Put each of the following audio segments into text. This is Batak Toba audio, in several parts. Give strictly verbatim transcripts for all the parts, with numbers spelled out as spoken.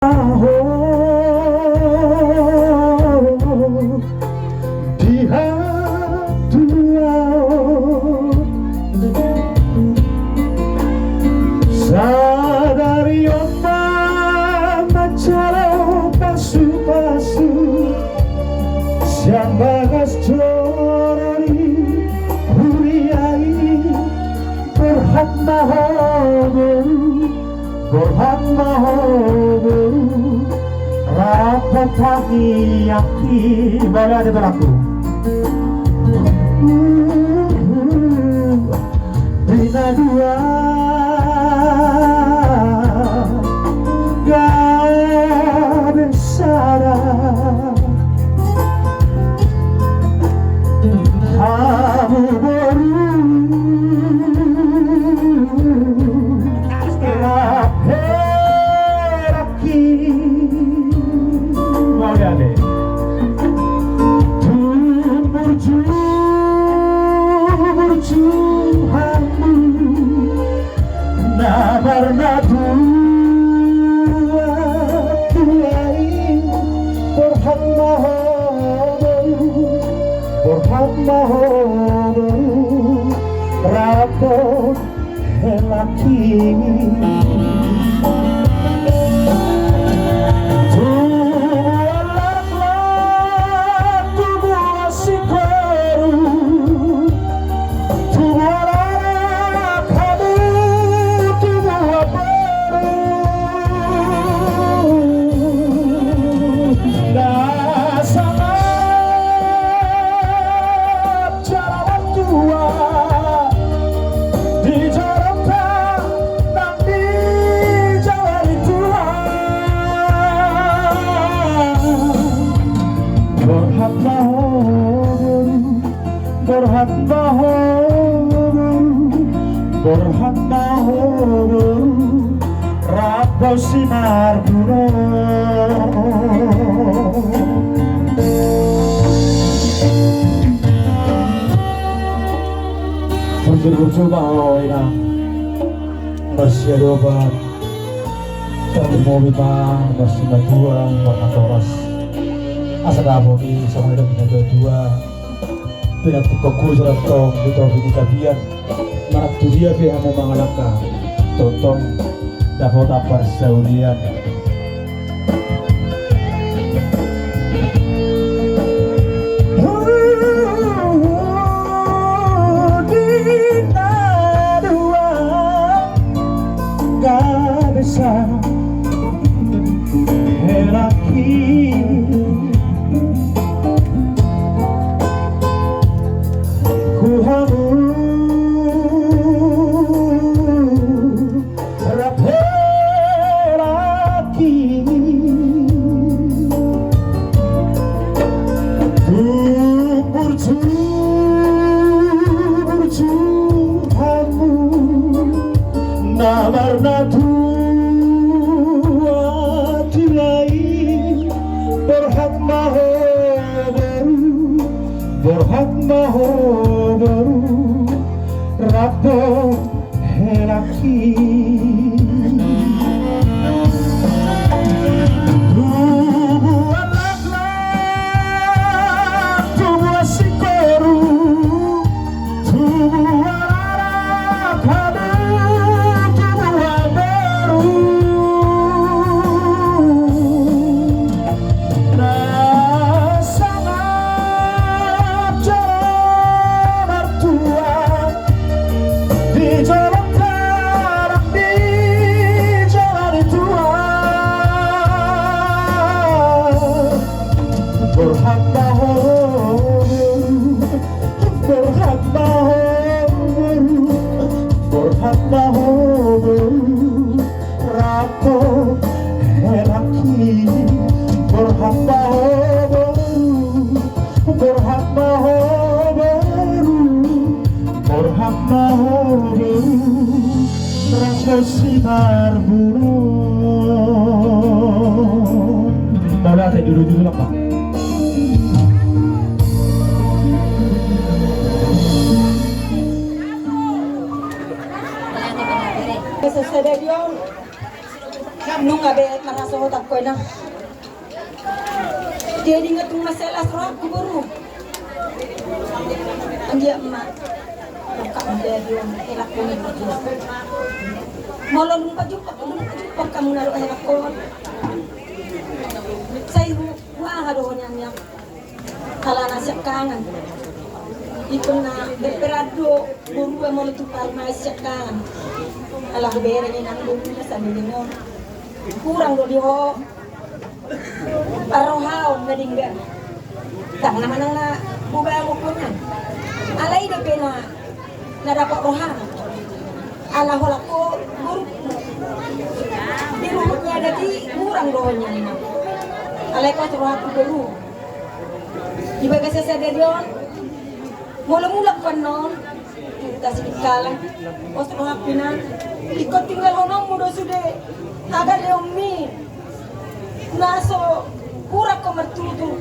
Ho di hatuaon. Sadari on ma manjalo pasupasu sian bagas joro ni huria i. Borhat ma ho boru, borhat ma ho boru, rap tangiangki. Bale ate, tulang. Pinadua gabe sada. Hamu boru, rap helangki. Mauliate. Tung burju, burju hamu na marnatua-tua i. Borhat ma ho boru, borhat ma ho boru, rap helangki. Tubuan laklak, tubuan singkoru, tubuan anak hamu, tubuan boru. Na sangap jala martua di jolonta nang di jala ni Tuhan. Borhat ma ho boru, borhat ma ho boru, borhat ma ho boru, rap do sinardunon. Burju-burju ma ho inang, marsiadopan. Tarlumobi ma marsimatua marnatoras. Asa dapot i songon na nidok ni natuatua. Pinantikhon hujur antong di topi ni tapian. Manang tu dia pe hamu mangalangka, tongtong dapotan parsaulian. Di na dua gabe sada. Helangki, tu hamu rap helangki. Tung burju, burju hamu na marnatua-tua i. Borhat ma ho boru, borhat ma ho boru, rap do helangki. Tubuan laklak, tubuan singkoru, tubuan anak hamu, tubuan boru. Na sangap jala martua di jolonta nang Jadi nga tung mansai las rohangku boru. Anggiat ma. Buka mode di on elak mode di on. Molo dung pajumpang, dung pajumpang hamu na dohot elak on. Sai hu, huaha do ho nian. Alana siangkangan. Ingkon na berperan do boru molo tu parumaen siangkangan. Ala hubereng inang boru na sandiri on. Hurang do di ho. Parrohaon na denggan. Ndang na manang na hubangun ho nian. Alai dope na na dapot rohana. Ala holan ho boru. Di ruhut ni adat i hurang do ho nian inang. Alai ho tu rohangku boru. Di bagasan sadari on. Molo mulak ho annon. Tuta Sidikalang. Ho tu rohangku inang. Ingkon tinggalhononmu do sude. Hagaleonmi. Na so hurang ho martutur.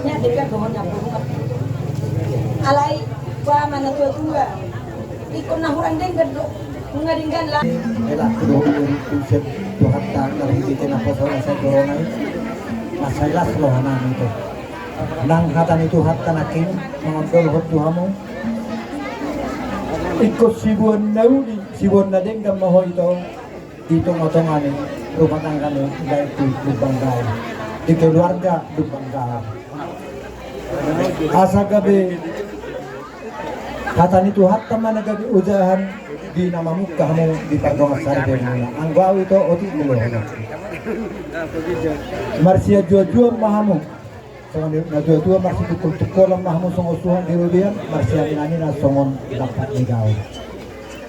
Nian denggan do ho nian boru martutur. Alai ba ma na tua-tua. Ingkon na hurang denggan do. Nunga denggan lah. Elak tu dohot boru tu sian Tuhanta na ringgit na poso na sai corona i. Mansai las rohanami tu. Nang hata ni Tuhanta nangkin mangondohon tu hamu. Ingkon siboan na uli, siboan na denggan ma ho ito. Di tonga-tonga ni rumah tangga ni, baik di Lumban Gaol, di keluarga Lumban Gaol. Asa gabe hata ni Tuhanta ma na gabe ojahan di na mamungka hamu di pardongan saripeon muna. Anggo au ito otik molo. Marsianjuan-juan ma hamu. Songon na tua-tua marsitungkol-tungkolan ma hamu songon suhut di robean, marsiamin-aminan songon lampak ni gaol.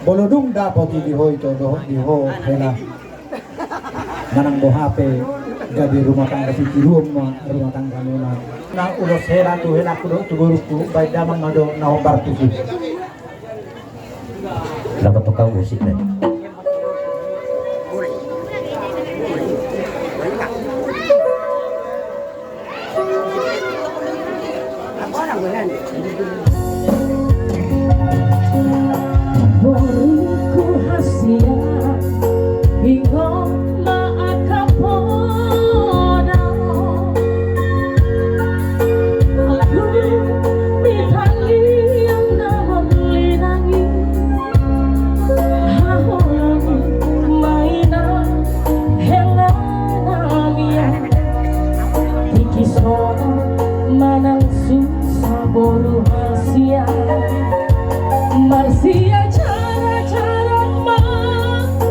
Molo dung dapot i di ho ito dohot di ho hela. Manang boha pe gabe rumah tangga sitiruon ma rumah tanggamuna. Na ulos hela tu helangku dohot tu borungku, baen damang ma do na hombar tusi. Dapat tukang musik nih. Borungku hasian, ingot ma angka poda. Aku mitangiang na marlinangi, haholang ma inang hela nami. Tingki sonang manang susah boru hasian. Marsiacara-cara ma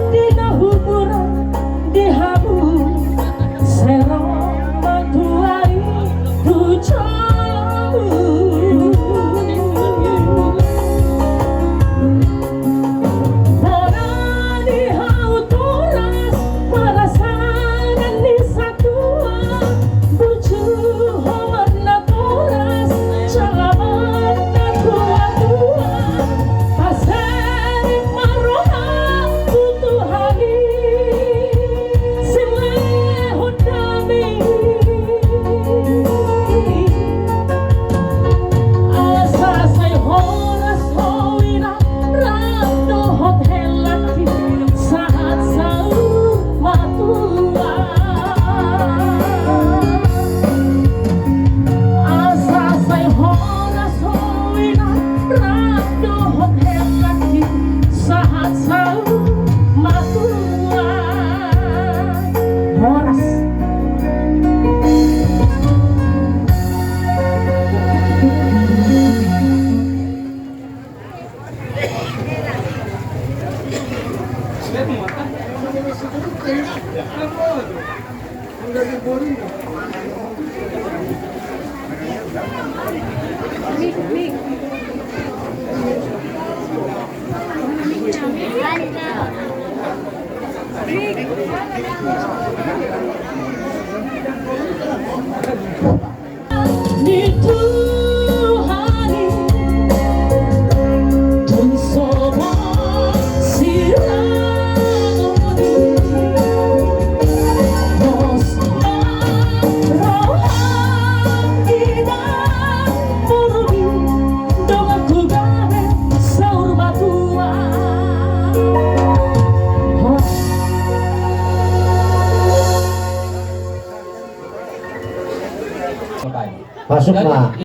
di na humuran di hamu. Sero ma tuari tu jolomu. Bona ni hau turas, perasaan ni satua. Burju ho ma na turas, jala ma na tua-tua. Pasahat ma roham tu Tuhan i, silehon dame. Asa sai horas ho inang rap dohot helangki, sahat saur matua. Asa sai horas ho inang rap dohot helangki, sahat saur matua. Horas. Ni Tuhan i, dung so boi sirangoni, pos ma rohangki nang borungki, donganku gabe saur matua. Masuk ma.